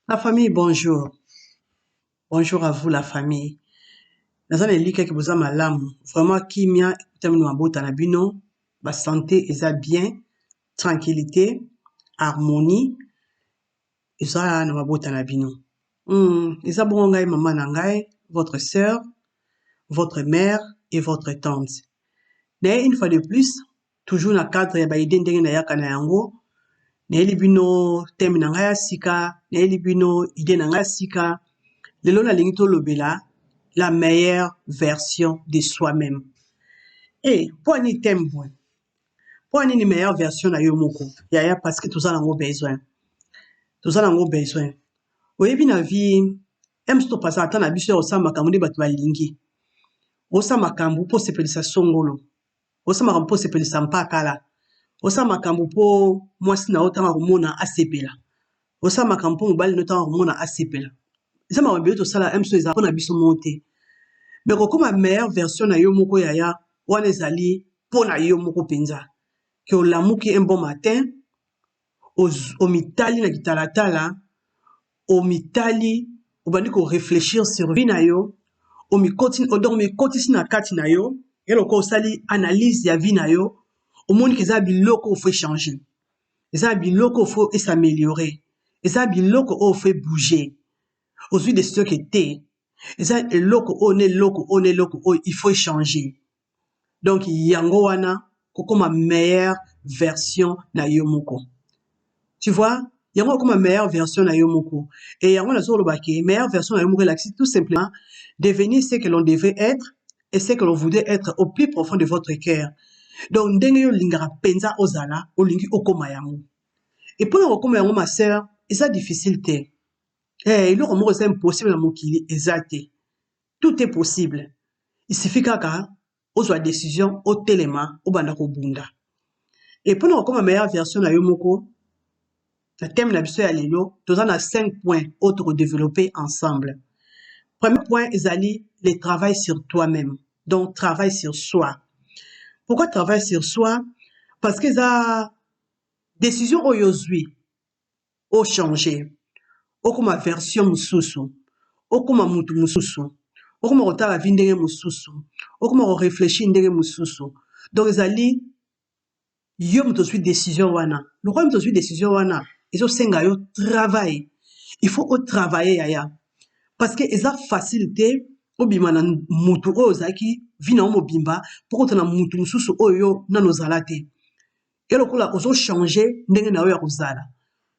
La famille, bonjour. Bonjour à vous la famille. Naza na elikya ke boza malamu. Vraiment kimia ekutami na mabota na bino. Ba santé eza bien, tranquillité, harmonie eza na mabota na bino. Eza bongo ngai mama na ngai, votre sœur, votre mère et votre tante. Naye une fois de plus, toujours na cadre ya ba idée ndenge nayaka na yango, nayeli bino thème na ngai ya sika, nayeli bino idée na ngai ya sika. Lelo nalingi tolobela la meilleure version de soi-même. E mpo nini thème boye? Mpo nini meilleure version na yo moko? Yaya, parce que toza nango besoin. Toza nango besoin. Oyebi, na vie mosusu topasaka ata na biso ya kosala makambo nde bato balingi. Osala makambo mpo osepelisa songolo, osala makambo mpo osepelisa mpakala, osala makambo mpo mwasi na yo ntango akomona asepela, osala makambo mpo mobali na yo ntango akomona asepela. Eza makambo ebele tosala mosusu eza mpona biso moko te. Mais kokóma meilleure version na yo moko, yaya, wana ezali mpo na yo moko mpenza. Ke olamuki un bon matin, omitali na kitalatala, omitali, obandi koréfléchir sur vie na yo, omikoti, donc omikotisi na kati na yo, eloko osali analyse ya vie na yo, omoni ke eza biloko oyo faut échanger, eza biloko oyo faut es'améliorer, eza biloko oyo faut bouger. Ozwi décision ke te, eza eloko oyo na eloko oyo na eloko oyo il faut échanger. Donc yango wana kokóma meilleure version na yo moko, tu vois. Yango okóma meilleure version na yo moko. Et yango nazoloba ke meilleure version na yo moko elakisi tout simplement devenir ce que l'on devait être et ce que l'on voudrait être au plus profond de votre cœur. Donc ndenge yo olingaka mpenza ozala, olingi okóma yango. Et mpona kokóma yango, ma sœur, eza difficile te. Eloko moko eza impossible na mokili eza te. Tout est possible, il suffit kaka ozwa décision, otelema, obanda kobunda. Et mpona kokóma meilleure version na yo moko, na thème na biso ya lelo toza na 5 points oyo tokodévelopper ensemble. Premier point ezali le travail sur toi-même, donc travail sur soi. Pourquoi travail sur soi? Parce que eza décision oyo ozwi ochanger, okóma version mosusu, okóma mutu mosusu, okóma kotala vie ndenge mosusu, okóma koréfléchir ndenge mosusu. Donc ezali yo moto ozwi décision wana. Lokola moto ozwi décision wana, ezosenga yo travail. Il faut otravailler, yaya, parce que eza facile te obima na mutu oyo ozalaki vie na yo mobimba mpo kota na mutu mosusu oyo yo nano ozala te. E lokola ozochanger ndenge na yo ya kozala,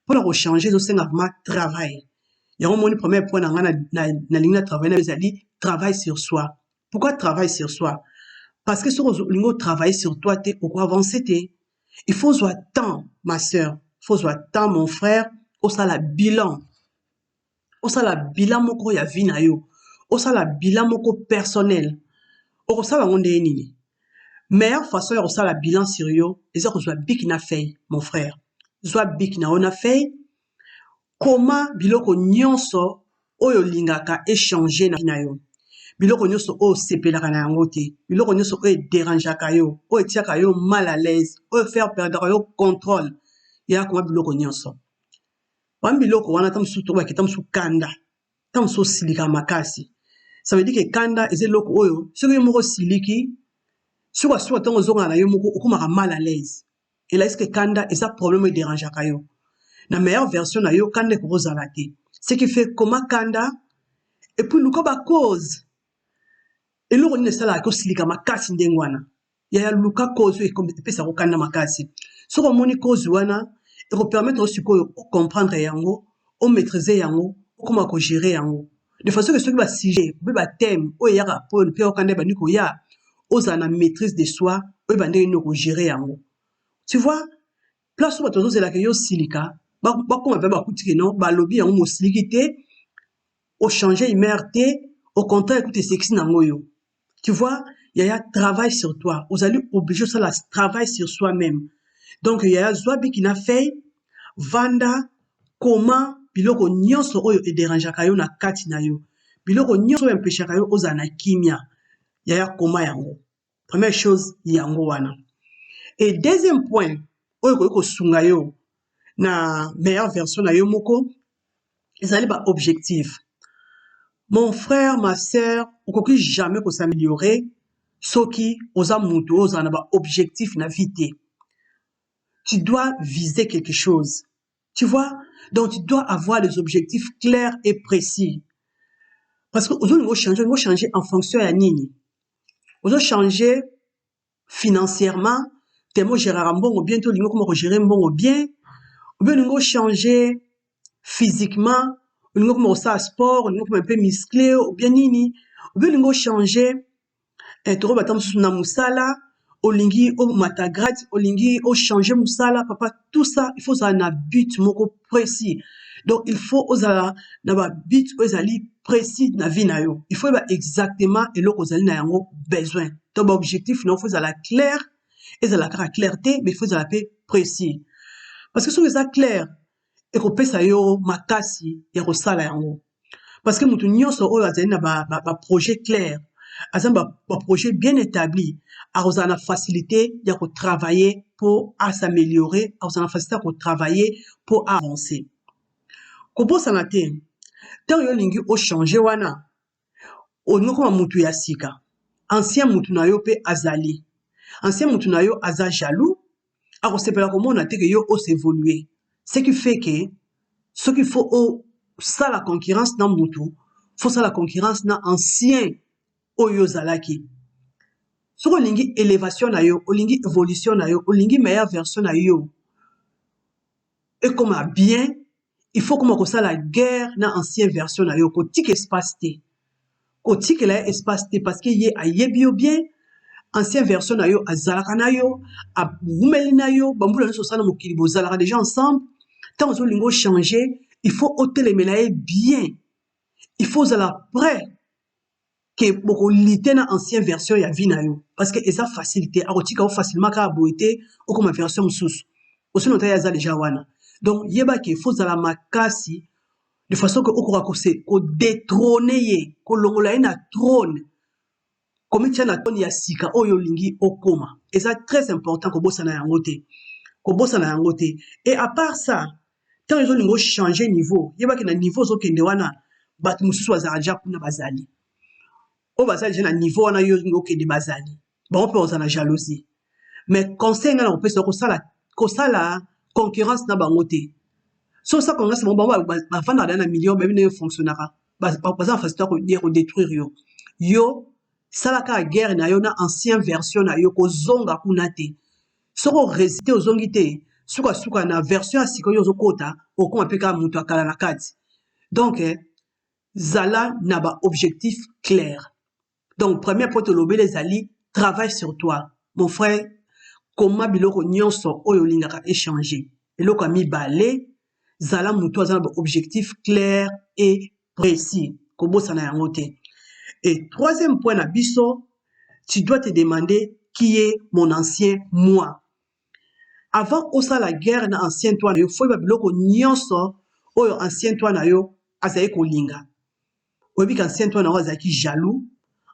mpona kochanger ezosenga vraiment travail. Yango moni premier point na ngai nalingi na travail na ezali travail sur soi. Pourquoi travail sur soi? Parce que soki olingi otravailler sur toi te, okoavancer te. Il faut ozwa temps, ma sœur, faut ozwa temps, mon frère, osala bilan, osala bilan moko ya vie na yo, osala bilan moko personnel. Okosala yango ndenge nini? Meilleure façon ya kosala bilan sur yo eza kozwa bic na feuille. Mon frère, zwa bic na yo na feuille, koma biloko nyonso oyo olingaka échanger na vie na yo, biloko nyonso oyo osepelaka na yango te, biloko nyonso oyo edérangeaka yo, oyo etiaka yo mal à l'aise, oyo faire perdre yo contrôle. Ya koma biloko nyonso wana. Biloko wana, ta mosusu tokobaki, ta mosusu kanda, ta mosusu osilikaka makasi. Ça veut dire ke kanda eza eloko oyo soki yo moko osiliki, sukasuka ntango ozongana na yo moko, okomaka mal à l'aise. Elakisi ke kanda eza problème oyo edérangeaka yo. Na meilleure version na yo, kanda ekoki kozala te. Ce qui fait, koma kanda et puis luka bacause. Eloko nini esalaka kosilika makasi ndenge wana? Yaya, luka cause oyo epesaka kokanda makasi. Soki omoni cause wana, ekopermettre yo sikoyo ocomprendre yango, omaîtrise yango, okóma kogérer yango de façon ke soki basujet mpe bathème oyo eyaka mpe okanda ebandi koya, ozala na maîtrise de soi, oyeba ndenge nini okogérer yango. Tu vois, place oyo bato bazozelaka yo osilika, bakóma mpe bakuti ke non, balobi yango, mosiliki te, ochanger humeur te, au contraire ekuti esekisi nango yo. Tu vois, yaya, travail sur toi. Ozali obligé osala travail sur soi-même. Donc yaya, zwa bic na feuille, vanda, koma biloko nyonso oyo edérangeaka yo na kati na yo, biloko nyonso oyo empêchaka yo ozala na kimia. Yaya, koma yango. Première chose yango wana. Et deuxième point oyo ekoki kosunga yo na meilleure version na yo moko Ezali ba objectif. Mon frère, ma sœur, okoki jamais ko s'ameliorer soki oza mutu oyo ozala na ba objectif na vie te. Tu dois viser quelque chose. Tu vois? Donc tu dois avoir des objectifs clairs et précis. Parce que ozolinga ochanger, olingi ochanger en fonction ya nini? Ozo changer financièrement, tellement ogeraka mbongo bien te, olingi okoma kogérer mbongo bien, ou bien olingi ochanger physiquement, olingi okoma kosala sport, olingi okoma mpe musclé, ou bien nini, ou bien olingi ochanger tokoba ata mosusu na mosala, olingi omata grade, olingi ochanger mosala. Papa, tout ça, il faut ozala na but moko précis. Donc il faut ozala na ba but oyo ezali précis na vie na yo. Il faut oyeba exactement eloko ozali na yango besoin. Donc ba objectif na yo faut ezala clair, ezala kaka clair te, mais il faut ezala mpe précis, parce que soki eza clair, ekopesa yo makasi ya kosala yango, parce que moto nyonso oyo azali na ba projet ba clair, aza na ba projet bien établi, akozala na facilité ya kotravailler mpo as'améliorer, akozala na facilité ya kotravailler mpo avancer. Kobosana te, ntango yo olingi ochanger wana, olingi okoma mutu ya sika, ancien mutu na yo mpe azali ancien mutu na yo, aza jaloux, akosepela komona te ke yo os'évoluer. Ce qui fait que soki faut osala concurrence na mutu, faut osala concurrence na ancien oyo ozalaki. Soki olingi élévation na yo, olingi évolution na yo, olingi meilleure version na yo ekoma bien, il faut koma kosala guerre na ancien version na yo. Kotika espace te, kotikela ye espace te, parce que ye ayebi yo bien. Ancien version na yo azalaka na yo, awumeli na yo bambula nyonso osala na mokili, bozalaka déjà ensemble. Ntango ozolinga ochanger, il faut otelemela ye bien, il faut ozala prêt ke bokolutter na ancien version ya vie na yo, parce que eza facile te. Akotika yo facilement kaka boye te, okoma version mosusu osino ota ye aza déjà wana. Donc yeba ke faut ozala makasi de façon ke okoka kodétrôner ye, kolongola ye na trône, komitia na trône ya sika oyo olingi okoma. Eza très important, kobosana yango te, kobosana yango te. Et à part ça, ntango ezolinga ochanger niveau, yebaki na niveau ozokende wana, bato mosusu bazalaka déjà kuna, bazali oyo baza déjà na niveau wana yo olingi okende, bazali bango mpe bazala na jalousie. Mais conseil ngai na kopesa, kosala concurrence na bango te. So osala concurrence na bango, bango bafandaka na million, bayebi ndenge fonctionnaka, baza na facilité ya kodétruire yo. Yo sala kaka guerre na yo na ancien version na yo, kozonga kuna te. Soki orésister, ozongi te, sukasuka na version ya sika oyo ozokota, okóma mpe kaka moto akala na kati. Donc zala na baobjectif clair. Donc premier point tolobeli ezali travail sur toi, mon frère. Koma biloko nyonso oyo olingaka échanger. Eloko ya mibale, zala moto aza na baobjectif clair et précis, kobosana yango te. Et troisième point na biso, tu dois te demander qui est mon ancien moi. Avant osala guerre na ancien toi na yo, faut oyeba biloko nyonso oyo ancien toi na yo azali kolinga. Oyebi ka ancien toi na yo azalaki jaloux,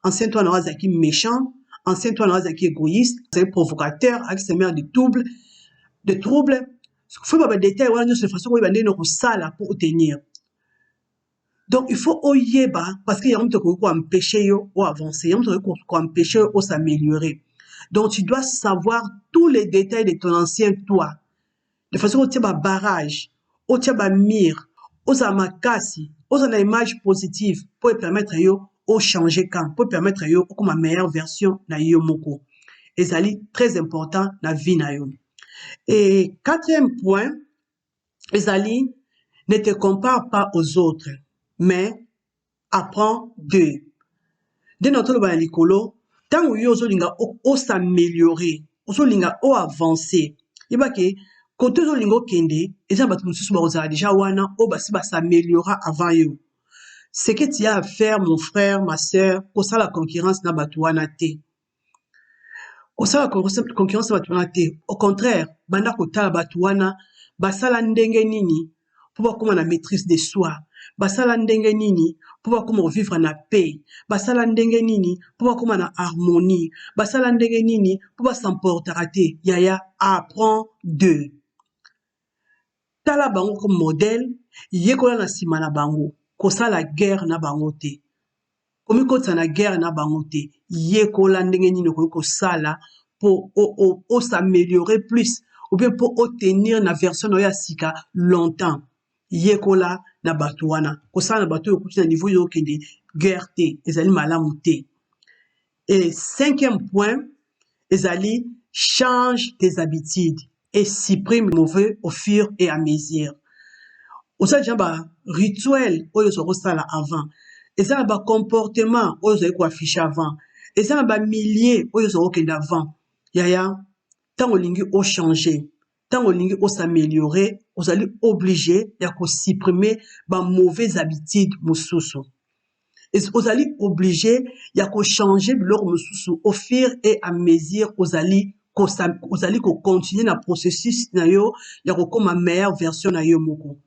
ancien toi na yo azalaki méchant, ancien toi na yo azalaki égoïste, azalaki provocateur, azalaki semeur de trouble. Faut oyeba badétail wana nyonso de façon koyeba ndenge na kosala mpo otenir. Donc il faut oyeba, parce que yango moto akoki koempêcher yo oavancer, yango moto akoki koempêcher yo os'améliorer. Donc tu dois savoir tous les détails de ton ancien toi, de façon otia babarrage, otia bamurs, ozala makasi, ozala na image positive mpo epermettre yo ochanger camp, mpo epermettre yo okoma meilleure version na yo moko. Ezali très important na vie na yo. Et quatrième point ezali: ne te compare pas aux autres, mais apprends d'eux. Nde na toloba na likolo, ntango yo ozolinga os'améliorer, ozolinga oavancer, yeba ke kote ozolinga okende, eza na bato mosusu bakozala déjà wana oyo basi bas'améliora avant yo. Ce que tu as à faire, mon frère, ma sœur, kosala concurrence na bato wana te, kosala concurrence na bato wana te. Au contraire, banda kotala bato wana basala ndenge nini mpo bakóma na maîtrise de soi, basala ndenge nini mpo bakóma kovivre na paix, basala ndenge nini mpo bakóma na harmonie, basala ndenge nini mpo bas'emportaka te. Yaya, apprends d'eux, tala bango comme modèle. Yekola na nsima na bango, kosala guerre na bango te. Komikotisa na guerre na bango te. Yekola ndenge nini okoki kosala mpo os'améliorer plus ou bien mpo otenir na version na yo ya sika longtemps. Yekola na bato wana. Kosala na bato oyo okuti na niveau oyo okende guerre te, ezali malamu te. Et cinquième point ezali change tes habitudes et supprime le mauvais au fur et à mesure. Osala déjà ba rituel oyo ozwa kosala avant, eza na ba comportement oyo ozali koaffiche avant, eza na ba milieu oyo ozwa kokende avant. Yaya, ntango olingi ochanger, ntango olingi os'améliorer, ozali obligé ya kosupprimer ba mauvaises habitudes mosusu. Ozali obligé ya kochanger biloko mosusu au fur et à mesure ozali kocontinue na processus na yo ya kokóma meilleure version na yo moko.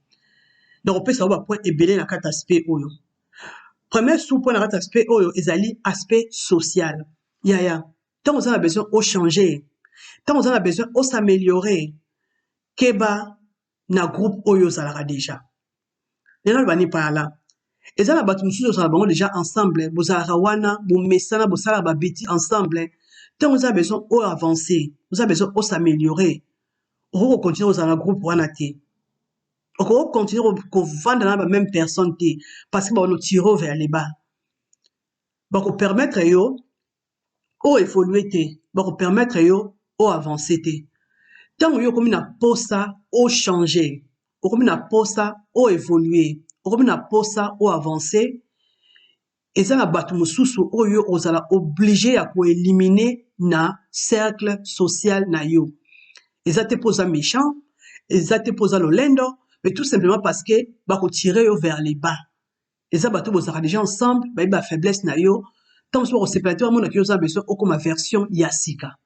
Donc opesa yo bapoint ebele na kati aspect oyo. Premier sous point na kati aspect oyo ezali aspect social. Yaya, ntango oza na besoin ochanger, ntango oza na besoin os'améliorer, keba na groupe oyo ozalaka déjà. Lelo bani par là, eza na bato mosusu ozala bango déjà ensemble, bozalaka wana, bomesana, bosalaka babêtises ensemble. Ntango oza na besoin oyo avancer, oza besoin os'améliorer, okoki kocontinue kozala na groupe wana te, okoki kocontinue kovanda na bameme personne te, parce que bakotire vers le bas, bakopermettre yo oévolue te, bakopermettre yo oavance te. Ntango yo okomi na posa ochanger, okomi na posa oévolue, okomi na posa oavance, eza na bato mosusu oyo ozala obligé ya koéliminer na cercle social na yo. Eza te mpo oza méchant, eza te mpo oza lolendo, mais tout simplement parce que bakotire yo vers le bas. Eza bato bozalaka déjà ensemble, bayebi bafaiblesse na yo. Ntango mosusu bakosepela te, bamonaki yo oza besoin okóma version ya sika.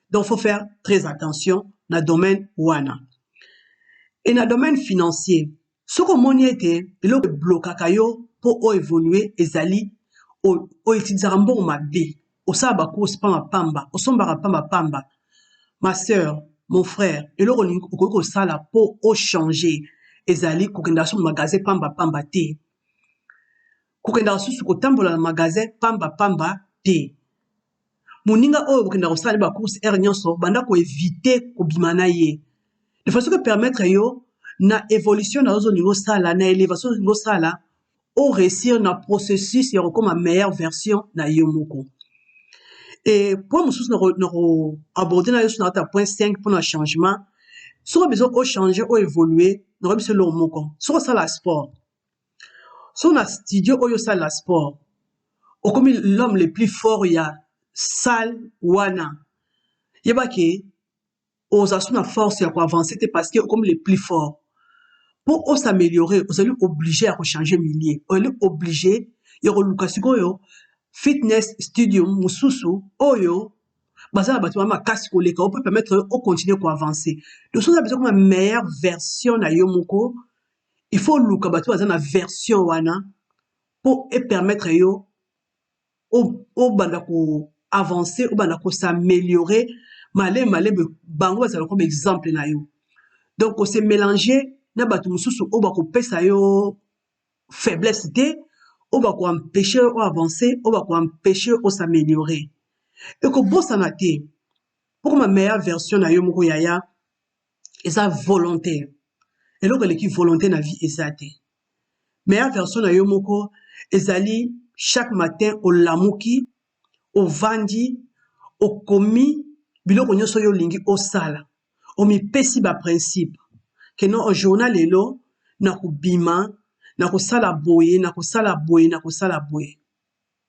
Donc faut faire très attention na domaine wana. E na domaine financier, soki omoni ete eloko eblokaka yo mpo oévolue ezali outilisaka mbongo mabe, osala bacourse pamba pamba, osombaka pamba pamba, ma sœur, mon frère, eloko okoki kosala mpo ochanger ezali kokendaka so magasin pamba pamba te, kokendaka susu kotambola na magasin pamba pamba te. Moninga oyo okendaka kosala bacourse heure nyonso, banda koéviter kobima na ye, de façon que permettre yo na évolution na yo ozolinga osala, na élévation ozolinga osala, oréussir na processus ya kokóma meilleure version na yo moko. E point mosusu na koaborder na yo so na kati ya point 5 mpona changement, soki besoin ochanger, oévolue, nakoyebi biso eloko moko: soki osala sport, soki na studio oyo osalela sport, okomi l'homme le plus fort ya salle wana, yebaki ozala so na force ya koavance te, parce que okomi le plus fort. Mpo os'améliorer, ozali obligé ya kochanger milieu, ozali obligé ya koluka sikoyo fitness studio mosusu oyo baza na bato ba makasi koleka o, mpo permettre yo ocontinue koavance. Donc soki oza besoin koma meilleure version na yo moko, il faut oluka bato baza na version wana mpo epermettre yo obanda koavance, obanda kos'améliorer malembe malembe. Bango bazala comme exemple na yo. Donc kose mélanger na bato mosusu oyo bakopesa yo faiblesse te, oyo bakoempêche yo oavance, oyo bakoempêche yo os'améliorer. Ekobosana te, mpo koma meilleure version na yo moko, yaya, eza volonté. Eloko eleki volonté na vie eza te. Meilleure version na yo moko ezali chaque matin olamuki, ovandi, okomi biloko nyonso oyo olingi osala, omipesi baprincipe ke non, journée lelo nakobima, nakosala boye, nakosala boye, nakosala boye.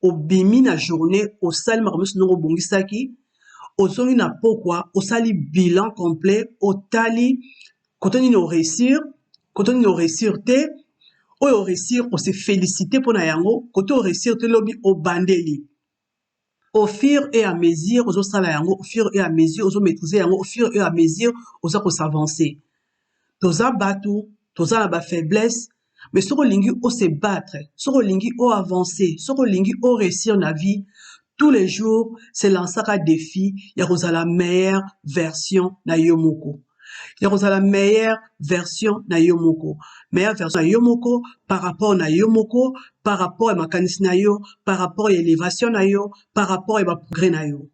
Obimi na journée, osali makambo nyonso ndenge obongisaki, ozongi na pokwa, osali bilan complet, otali kote nini oréussir, kote nini oréussir te. Oyo oréussir, ose félicité mpona yango. Kote oréussir te, lobi obandeli. Au fur et à mesure ozosala yango, au fur et à mesure ozomaîtrise yango, au fur et à mesure oza kos'avancer. Toza bato, toza na bafaiblesse, mais soki olingi ose battre, soki olingi oavance, soki olingi oréussir na vie, tous les jours se lançaka défi ya kozala meilleure version na yo moko. Ya kozala meilleure version na yo moko, meilleure version na yo moko par rapport na yo moko, par rapport ya makanisi na yo, par rapport ya elevation na yo, par rapport ya ba progrès na yo.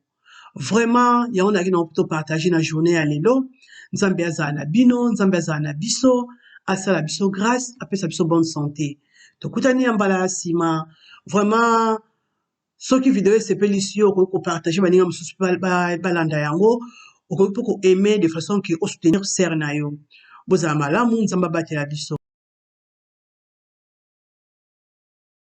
Vraiment, yango nayaki na to partager na journée ya lelo. Nzambe azala na bino, Nzambe azala na biso, asala biso grâce, apesa biso bonne santé. Tokutani ya mbala ya nsima. Vraiment, soki video esepelisi yo, okoki kopartage, baninga mosusu balanda yango. Okoki mpe koaimer de façon ke osoutenir sœur na yo. Bozala malamu, Nzambe abatela biso.